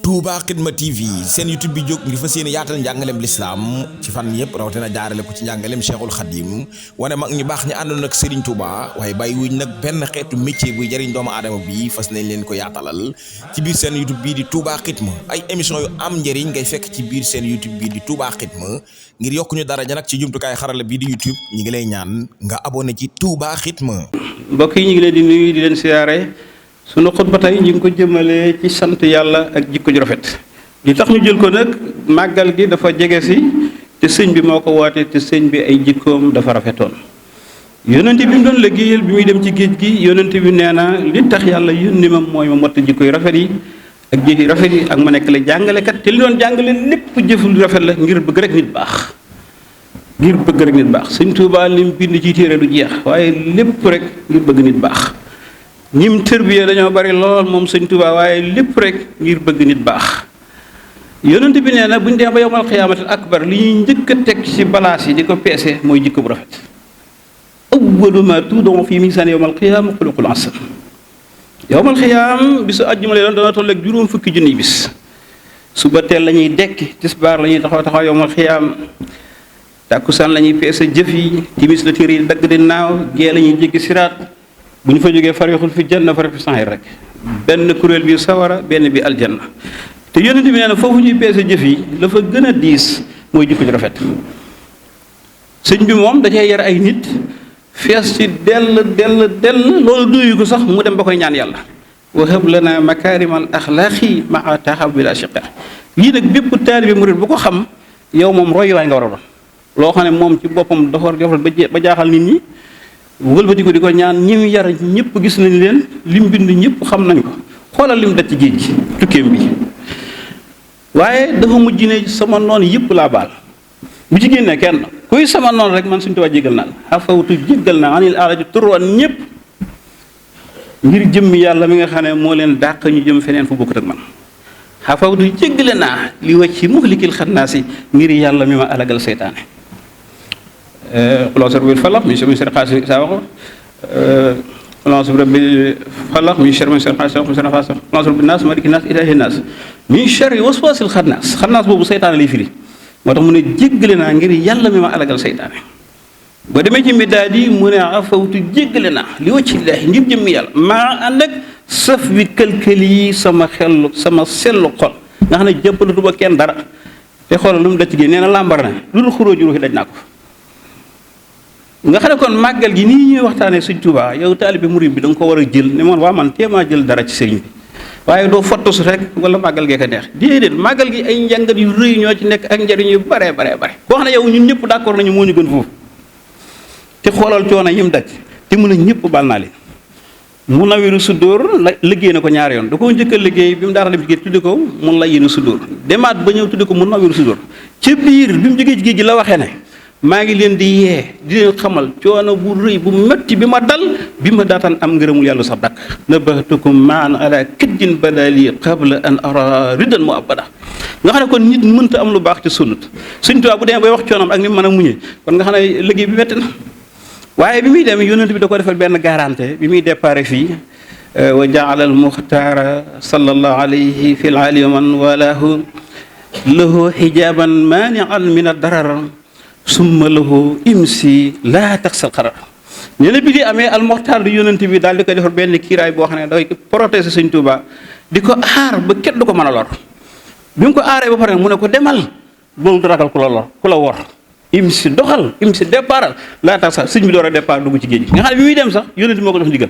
Touba Xidma TV seen YouTube bi jóg ngir fas yéene yaatal njàngaleem lislaam ci fan yëpp rawatina jaarale ko ci njàngaleem Cheikhul Khadim wane mag ñu baax ñi àndoon ak Serigne Touba waaye bàyyi wuñ nag benn xeetu métier buy jëriñ doomu aadama bi fas nañ leen ko yaatalal ci biir seen YouTube bii di Touba Xidma ay émission yu am njëriñ ngay fekk ci biir seen YouTube bii di Touba Xidma ngir yokku ñu daraja nag ci jumtukaay xarala bii di YouTube ñi ngi lay ñaan nga abonné ci Touba Xidma. mbokk yi ñu ngi leen di nuyu di leen siyaare sunu xutba tey ñu ngi ko jëmale ci sant yàlla ak jikko ju rafet li tax ñu jël ko nag màggal gi dafa jege si te sëñ bi moo ko woote te sëñ bi ay jikkoom dafa rafetoon yonent bi mu doon liggéeyal bi muy dem ci géej gi yonent bi nee na li tax yàlla yónni ma mooy ma mott jikko yu rafet yi ak jëf yu rafet yi ak ma nekk la jàngalekat te li doon jàngale lépp jëf lu rafet la ngir bëgg rek nit baax sëñ Tuubaa lim bind ci téere du jeex waaye lépp rek ngir bëgg nit baax ñim tërbiya dañoo bari lool moom sëñ Tuubaa waaye lépp rek ngir bëgg nit baax yonent bi nee na bu ñu demee ba yowmal xiyaamatil akbar li ñuy njëkk a teg ci balaas yi di ko peese mooy jikko bu rafet awwalu ma tuudaw fi miisaan yowmal xiyaama xuluqul hasan yowmal xiyaam bisu àjjuma lay doon dana toll ak juróom fukki junniy bis suba teel la ñuy dekki tisbaar la ñuy taxaw yowmal xiyaam tàkkusaan la ñuy peese jëf yi timis la téere yi dagg di naaw gee la ñuy jéggi siraat bu ñu fa jógee farixul fi janna fari fi sanxir rek benn kuréel bi sawara benn bi aljanna te yonent bi nee na foofu ñuy peese jëf yi la fa gën a diis mooy jikko ju rafet sëñ bi moom da cee yar ay nit fees ci dell loolu duyu ko sax mu dem ba koy ñaan yàlla wahab lana makaarimal axlaaqi maa taxaw bila shiqa lii nag bépp taalibe murid bu ko xam yow moom royuwaay nga war a doon loo xam ne moom ci boppam dafa defal ba jaaxal nit ñi wëlbati ko di ko ñaan ñi mu yar ñëpp gis nañ leen lim bind ñëpp xam nañ ko xoolal lim daj ci géej gi tukkeem bi waaye dafa mujj ne sama noon yëpp laa baal bu ci génnee kenn kuy sama noon rek man suñu Tuubaa jéggal naa la xafawtu jéggal naa anil aalaji turwan ñëpp ngir jëmm yàlla mi nga xam ne moo leen dàq ñu jëm feneen fu bokkut ak man xafawtu jéggale naa li wacci muhlikil xannaasi ngir yàlla mi ma alagal seytaane xulonsor bil falaq min sharri xaasiqin saa waxo xulonsor bil falaq min sharri xaasiqin xulonsor bin naas maliki naas ilaahi naas min sharri waswaasil xannaas boobu seytaane lay firi moo tax mu ne jéggale naa ngir yàlla mi ma alagal seytaane ba demee ci midaad yi mu ne afawtu jéggale naa li wajhillaahi ngir jëmmi yàlla maa ànd ak saf bi këlkël yi sama sellu xol nga xam ne jàppalatu ba kenn dara te xoolal lu mu daj ci génn nee na làmbar na lu dul xuróoju ruuxi daj naa ko nga xam ne kon màggal gi nii ñuy waxtaanee sëñ Tuubaa yow taalibe murid bi da nga ko war a jël ne man waa man téemaa jël dara ci sëriñ bi waaye doo fottus rek wala màggal gee ko neex déedéet màggal gi ay njàngat yu rëy ñoo ci nekk ak njariñ yu bare boo xam ne yow ñun ñëpp d'accord nañu moo ñu gën foofu te xoolal coono yim daj te mun a ñëpp bal naa leen mu nawiru sudóor la liggéey na ko ñaari yoon da koo njëkk a liggéey bi mu daata dem ci géej tudde ko mun la yéenu sudóor demaat ba ñëw tudde ko mu nawiru sudóor ci biir bi mu jógee ci géej gi la waxee ne maa ngi leen di yee di leen xamal coono bu rëy bu metti bi ma dal bi ma daataan am ngërëmul yàlla sax dakk nabahtukum maan ala këddin badali qabla an ara ridan mu abada nga xam ne kon nit mënta am lu baax te sunnut Sëñ Tuubaa bu demee bay wax coonam ak ni mu mën a muñee kon nga xam ne liggéey bi metti na waaye bi muy dem yonent bi da ko defal benn garantie bi muy déparé fii wa jaala al muxtaara sallallahu alayhi fi l ali man walaahu lahu xijaban maanian min ad-darar summa lahu imsi laa taxsal xarar nee na bi di amee almoxtaar di yonent bi daal di ko defar benn kiiraay boo xam ne day protéger sëñ Tuubaa di ko aar ba kenn du ko mën a lor bi mu ko aaree ba pare mu ne ko demal bul ragal ku la lor ku la wor imsi doxal imsi départal laa taxsal sëñ bi door a départ dugg ci géej gi nga xam ne bi muy dem sax yonent bi moo ko jox ndigal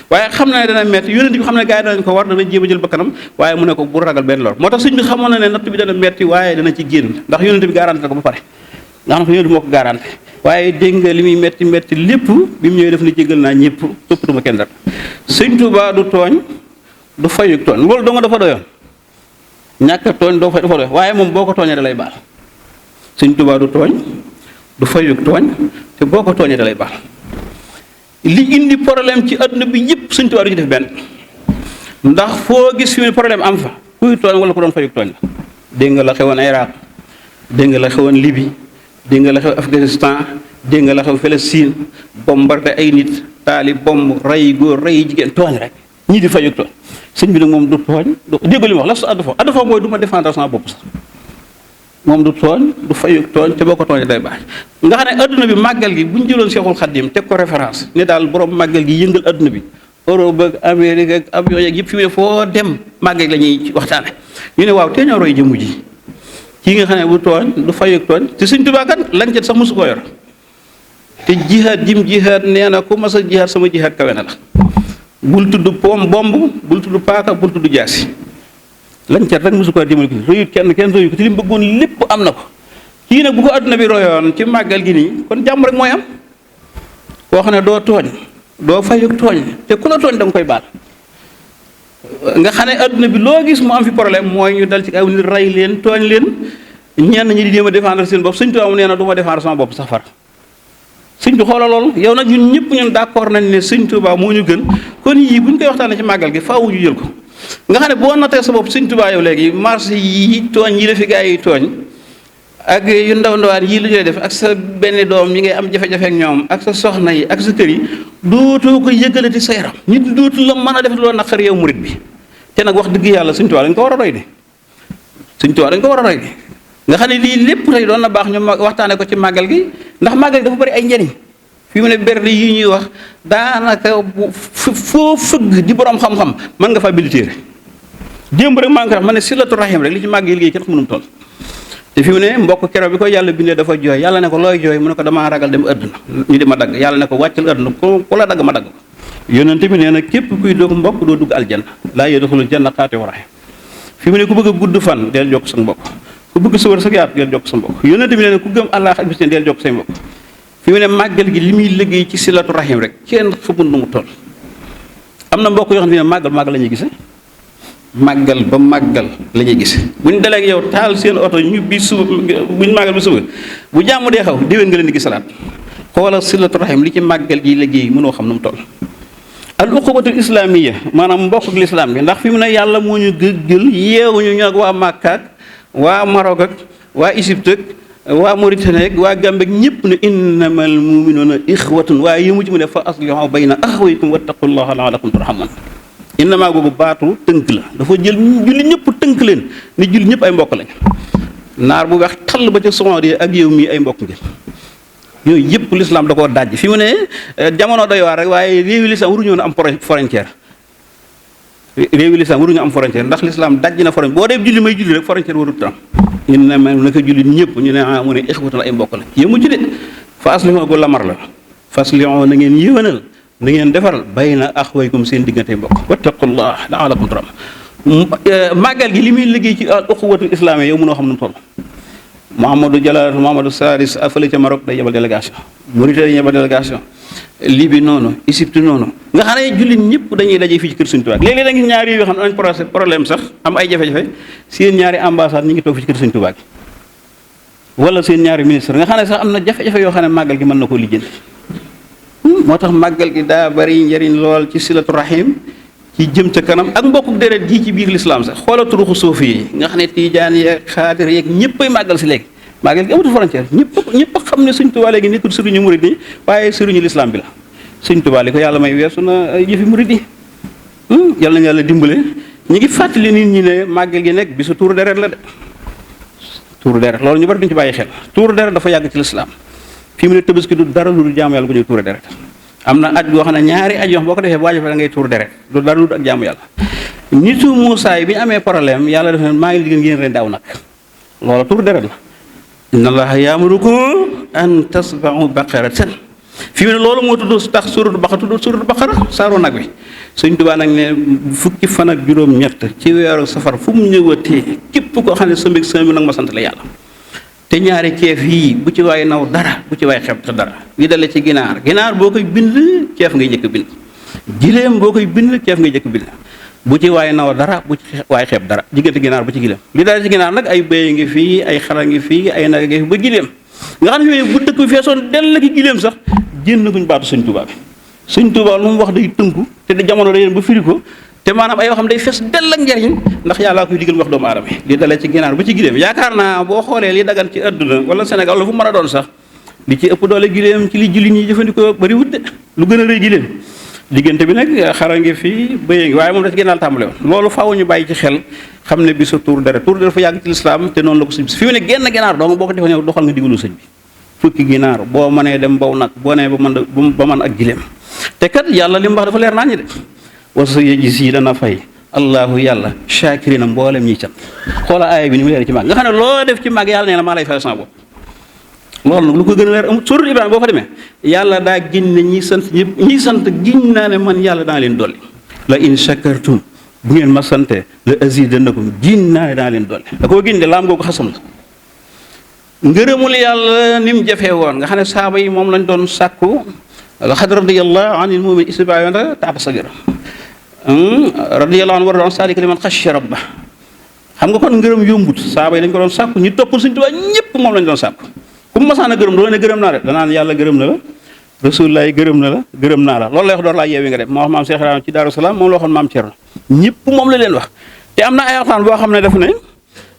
waaye xam na ne dana metti yonent bi xam ne gars yi danañ ko war dana jéem a jël bakkanam waaye mu ne ko bu ragal benn lor moo tax sëñ bi xamoon na ne natt bi dana metti waaye dana ci génn ndax yonent bi garanti na ko ba pare nga xam ne yonent moo ko garanti waaye dégg nga li muy metti lépp bi mu ñëwee def na jéggal naa ñëpp toppatuma kenn dara sëñ Tuubaa du tooñ du fayuk tooñ loolu doo nga dafa doyoon ñàkk a tooñ doo fay dafa doyoon waaye moom boo ko tooñee da lay baal sëñ Tuubaa du tooñ du fayuk tooñ te boo ko tooñee da lay baal li indi problème ci adduna bi yëpp sëñ Tuubaa du ci def benn ndax foo gis fi mu problème am fa kuy tooñ wala ku doon fayuk tooñ la dégg nga la xewoon Iraq dégg nga la xewoon Libye dégg nga la xew Afghanistan dégg nga la xew Palestine bombardé ay nit taali bomb rey góor rey jigéen tooñ rek ñii di fayuk tooñ sëñ bi nag moom du tooñ dégg li ma wax la su addu fa mooy du ma défendre sama bopp sax moom du tooñ du fayu tooñ te boo ko tooñee day baax nga xam ne adduna bi màggal gi bu ñu jëloon Cheikhul Khadim teg ko référence ne daal borom màggal gi yëngal adduna bi Europe ak Amérique ak avion yeeg yëpp fi mu foo dem màggal la ñuy waxtaane ñu ne waaw te ñoo roy jëmu ji kii nga xam ne bu tooñ du fayu tooñ te Sëñ Tuubaa kat lañ ca sax mosu koo yor te jihaad jim jihaad nee na ku mas a jihaad sama jihaad kawe na la bul tudd bomb bul tudd paaka bul tudd jaasi lañ cat rek mosu ko jëmale ko rëyut kenn rëyu ko te li mu bëggoon lépp am na ko kii nag bu ko adduna bi royoon ci màggal gi nii kon jàmm rek mooy am koo xam ne doo tooñ doo fayuk tooñ te ku la tooñ da nga koy baal nga xam ne adduna bi loo gis mu am fi problème mooy ñu dal ci aw nit rey leen tooñ leen ñenn ñi di jéem a défendre seen bopp Sëñ Tuubaa nee na du ma défendre sama bopp safar sëñ bi xoolal loolu yow nag ñun ñëpp ñun d'accord nañ ne Sëñ Tuubaa moo ñu gën kon yii bu ñu koy waxtaanee ci màggal gi faaw ñu jël ko nga xam ne boo nattee sa bopp Sëñ Tuubaa yow léegi marché yi tooñ yi la fi gaa yi tooñ ak yu ndaw ndawaan yii lu ñuy def ak sa benn doom yi ngay am jafe-jafe ak ñoom ak sa soxna yi ak sa kër yi dootoo ko yëgalati sa yaram nit dootu la mën a def loo naqar yow murit bi te nag wax dëgg yàlla Sëñ Tuubaa dañ ko war a roy de Sëñ Tuubaa dañ ko war a roy de nga xam ne lii lépp tey doon na baax ñu waxtaane ko ci màggal gi ndax màggal gi dafa bari ay njariñ fi mu ne berli yi ñuy wax daanaka foo fëgg di borom xam-xam mën nga fa habilité démb rek maa ngi ko wax ma ne silatu rahim rek li ci màgg yi liggéey kenn mënum toll te fi mu ne mbokk keroog bi ko yàlla bindee dafa jooy yàlla ne ko looy jooy mu ne ko damaa ragal dem àdduna ñu di ma dagg yàlla ne ko wàccal àdduna ku la dagg ma dagg ko yonente bi nee na képp kuy doog mbokk doo dugg aljanna laa yadxulul janna qaati'u rahim fi mu ne ku bëgg a gudd fan del jokk sa mbokk ku bëgg sa wër sa yaatu del jokk sa mbokk yonente bi nee na ku gëm Allah ak bis del jokk say mbokk fi mu ne màggal gi li muy liggéey ci silatu rahim rek kenn xamul nu mu toll am na mbokk yoo xam ne màggal la ñuy gise màggal ba màggal la ñuy gis bu ñu dalee ak yow taal seen oto ñu bi suba bu ñu màggal bi suba bu jàmm dee xaw déwén nga leen di gisalaat xoolal silatu rahim li ci màggal gi liggéey mënoo xam nu mu toll al uqubatul islamiyya maanaam mbokk lislaam bi ndax fi mu ne yàlla moo ñu jël yeewuñu ñu ak waa Makka ak waa Maroc ak waa Égypte ak waa Mauritanie ak waa Gambie ak ñëpp ne innamal mu'minuuna ixwatun waaye yi mu ci mu ne fa aslihu bayna axawaykum wattaqullaha la'allakum turhamun innamaa googu baatu tënk la dafa jël julli ñëpp tënk leen ni julli ñëpp ay mbokk lañ naar bu weex tall ba ca Somalia ak yow mii ay mbokk ngeen yooyu yëpp l'islam da koo daj fi mu ne jamono doy waar rek waaye réewi l'islam waruñu woon am frontière réewi l'islam waruñu am frontière ndax l'islam daj na frontière boo dee julli may julli rek frontière warut am innama naka julli ñëpp ñu ne mu ne ixwatan ay mbokk la yému ci de fa aslihu gu lamar la fa aslihu na ngeen yéwénal na ngeen defaral bayna axwaykum seen diggante mbokk wattaqullah la'allakum turhamun màggal gi li muy liggéey ci uxuwatul islam yow mënoo xam nu mu toll Mouhamadou Sadis fële ca Maroc day yebal délégation Mauritanie yebal délégation Libye noonu Égypte noonu nga xam ne jullit ñëpp dañuy daje fii ci kër Sëñ Tuubaa léeg-léeg da ngis ñaari yoo xam ne nañ problème sax am ay jafe-jafe seen ñaari ambassade ñi ngi toog fi ci kër Sëñ Tuubaa gi wala seen ñaari ministre nga xam ne sax am na jafe-jafe yoo xam ne màggal gi mën na koo lijjanti moo tax màggal gi daa bari njëriñ lool ci silatu rahim ci jëm ca kanam ak mbokku deret ji ci biir lislaam sax xoola turuxu suufi yi nga xam ne tiijaan yeeg xaadir yeeg ñëppay màggal si léegi màggal gi amatu frontière ñëpp xam ne Sëñ Tuubaa léegi nekkul sëriñu murid yi waaye sëriñu lislaam bi la Sëñ Tuubaa li ko yàlla may weesu na ay jëfi murid yi yàlla na yàlla dimbale ñu ngi fàttali nit ñi ne màggal gi nekk bisu tuur deret la de tuur deret loolu ñu bari duñ ci bàyyi xel tuur deret dafa yàgg ci lislaam fii mu ne Tabaski du dara lu dul jaamu yàlla bu ñuy tuur deret am na aj goo xam ne ñaari aj yoo xam boo ko defee bu waajal fa da ngay tuur deret du dara lu dul ak jaamu yàlla nitu Muusaa yi bi ñu amee problème yàlla def ne maa ngi liggéey ngeen ren daaw nag loola tuur deret la inna allaha yaamurukum an tasba'u baqaratan fi mu ne loolu moo tudd tax suuratu baqara saaru nag wi Sëñ Tuubaa nag ne fukki fan ak juróom-ñett ci weeru safar fu mu ñëwatee képp koo xam ne sa mbég sa mi nag ma sant la yàlla te ñaari ceef yii bu ci waay naw dara bu ci waay xeeb te dara li dale ci ginaar boo koy bind ceef ngay jëkk bind giléem boo koy bind ceef ngay jëkk bind bu ci waay naw dara bu ci waay xeeb dara diggante ginaar bu ci giléem li dale ci ginaar nag ay béy ngi fii ay xara ngi fii ay nag ngi fi ba giléem nga xam ne bu dëkk bi feesoon dell ki giléem sax jénn guñ baatu Sëñ Tuubaa bi Sëñ Tuubaa lu mu wax day tënku te di jamono day ba firi ko te maanaam ay waxam day fees dell ak njariñ ndax yàllaa koy digal wax doomu aadama yi li dalee ci ginaar ba ci giléem yaakaar naa boo xoolee li dagan ci àdduna wala Sénégal la fu mën a doon sax li ci ëpp doole giléem ci li julli ñi jëfandikoo bari wut de lu gën a rëy giléem diggante bi nag xara ngi fii bëyee ngi waaye moom da ci génnaal tàmbale woon loolu faaw ñu bàyyi ci xel xam ne bisu tuur deret fa yàgg ci lislaam te noonu la ko sëñ bi fi mu ne genn ginaar dong boo ko defee ne doxal nga digalu sëñ bi fukki ginaar boo mënee dem baw nag boo nee ba mën ak gileem te kat yàlla li mu wax dafa leer naa ñi de wasa yejis yi dana fay allahu yàlla shakirina mboolem ñiy can xoola aaya bi ni mu leer ci màgg nga xam ne loo def ci màgg yàlla nee na maa lay fay sama bopp loolu nag lu ko gën a leer amul surat Ibrahima boo fa demee yàlla daa ginne ñi sant ñëpp ñi sant giñ naa ne man yàlla daa leen dolli la in shakartum bu ngeen ma sante la azidannakum giñ naa ne daa leen dolli da koo ginde laam googu xasam la ngërëmul yàlla ni mu jafee woon nga xam ne saaba yi moom lañ doon sàkku laqad radiyallahu anil mu'minin iz yubayyi'unaka tahta shajara radiyallahu anhu wa zaalika liman xashiya rabbah xam nga kon ngërëm yombut saaba yi dañ ko doon sàkku ñu topp Sëñ Tuubaa ñëpp moom lañ doon sàkku ku mu masaan a gërëm doo ne gërëm naa de danaan yàlla gërëm na la rasulullah gërëm na la gërëm naa la loolu lay wax door laa yeewi nga dem moo wax maam Cheikh Ibrahima ci Daaru Salaam moom la waxoon maam Thierno ñëpp moom la leen wax te am na ay waxtaan boo xam ne daf ne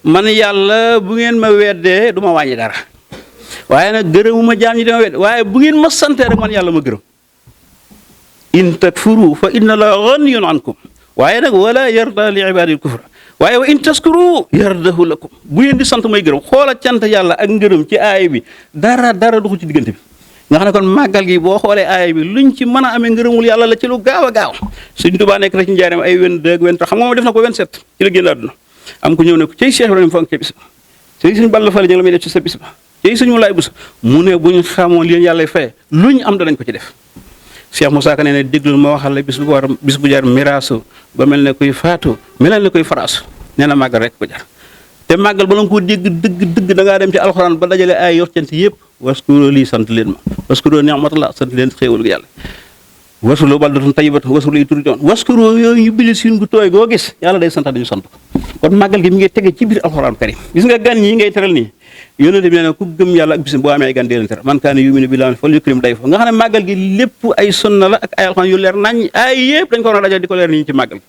man yàlla bu ngeen ma weddee du ma wàññi dara waaye nag gërëmuma jaam ñi dama wedd waaye bu ngeen ma santee rek man yàlla ma gërëm in takfuru fa inna la ghaniyun ankum waaye nag wala yarda li ibadil kufra waaye wa in taskuru yardahu lakum bu ngeen di sant may gërëm xoola cant yàlla ak ngërëm ci aaya bi dara du ko ci diggante bi nga xam ne kon màggal gi boo xoolee aaya bi luñ ci mën a amee ngërëmul yàlla la ci lu gaaw a gaaw Sëñ Tuubaa nekk na ci njaareem ay 22 23 xam nga moom def na ko 27 ci la génn àdduna am ko ñëw ne ko cey Cheikh Ibrahima fonk ca bis ba cey Sëñ Balla Fally ñu la muy def ci sa bis ba cey Sëñ Moulay Bousso mu ne bu ñu xamoon leen yàlla fay luñ am danañ ko ci def Cheikh Moussa Ka nee ne déglul ma waxal la bis bu jar miraasu ba mel ne kuy faatu melal ne kuy faraasu nee na màggal rek ko jar te màggal ba la nga koo dégg dëgg da ngaa dem ci alxuraan ba dajale ay yor cant yëpp waskuro lii sant leen ma waskuro ni'matallah sant leen xéewal yàlla waskuro baldatun tayyibatun waskuro yi turi doon waskuro yooyu ñu bili siin gu tooy goo gis yàlla day sant dañu sant ko kon màggal gi mi ngi tege ci biir alxuraan karim gis nga gan ñi ngay teral nii yónnent bi nee na ku gëm yàlla ak bisim boo amee ay gan dee leen teral man kaana yu'minu billahi fal yukrim dayfahu nga xam ne màggal gi lépp ay sunna la ak ay alxuraan yu leer nañ ay yëpp dañ ko war a dajale di ko leer nii ci màggal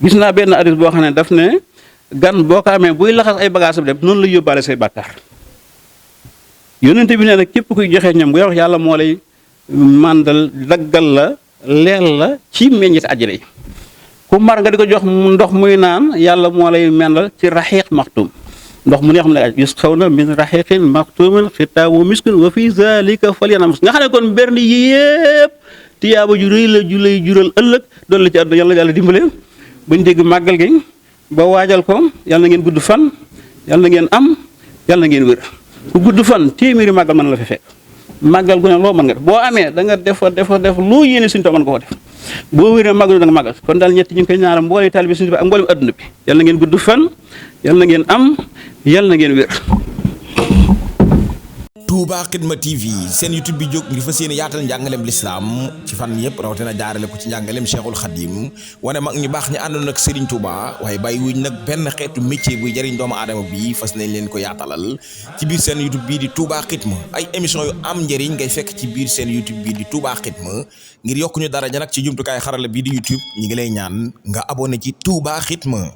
gis naa benn hadis boo xam ne daf ne gan boo ko amee buy laxas ay bagages dem noonu la yóbbaale say bàkkaar yónnent bi nee na képp kuy joxe ñam bu wax yàlla moo lay màndal daggal la leel la ci meññit àjjana yi ku mar nga di ko jox ndox muy naan yàlla moo lay mendal ci raxiiq maxtum ndox mu neex mu ne aj yusqawna min raxiiqin maxtumin xitaamu miskun wa fi zalika falyanafis nga xam ne kon benn yëpp tiyaaba ju rëy la ju lay jural ëllëg doon la ci àdduna yàlla dimbale bañ dégg màggal gi ba waajal ko yàlla na ngeen gudd fan yàlla na ngeen am yàlla na ngeen wér ku gudd fan téeméeri màggal mën la fi fekk màggal gu ne loo mën nga def boo amee da nga def loo yéene Sëñ Tuubaa mën ko def boo wéree màggal da nga màggal kon daal ñett ñu ngi koy ñaaram mboole taalibe Sëñ Tuubaa ak mboolem adduna bi yàlla na ngeen gudd fan yàlla na ngeen am yàlla na ngeen wér. Touba Xidma TV seen YouTube bi jóg ngir fas yéene yaatal njàngaleem lislaam ci fan yëpp rawatina jaarale ko ci njàngaleem Cheikhul Khadim wane mag ñu baax ñi àndoon ak Serigne Touba waaye bàyyi wuñ nag benn xeetu métier buy jëriñ doomu aadama bi fas nañ leen ko yaatalal ci biir seen YouTube bii di Touba Xidma ay émission yu am njëriñ ngay fekk ci biir seen YouTube bii di Touba Xidma ngir yokk ñu daraja nag ci jumtukaay xarala bii di YouTube ñi ngi lay ñaan nga abonné ci Touba Xidma.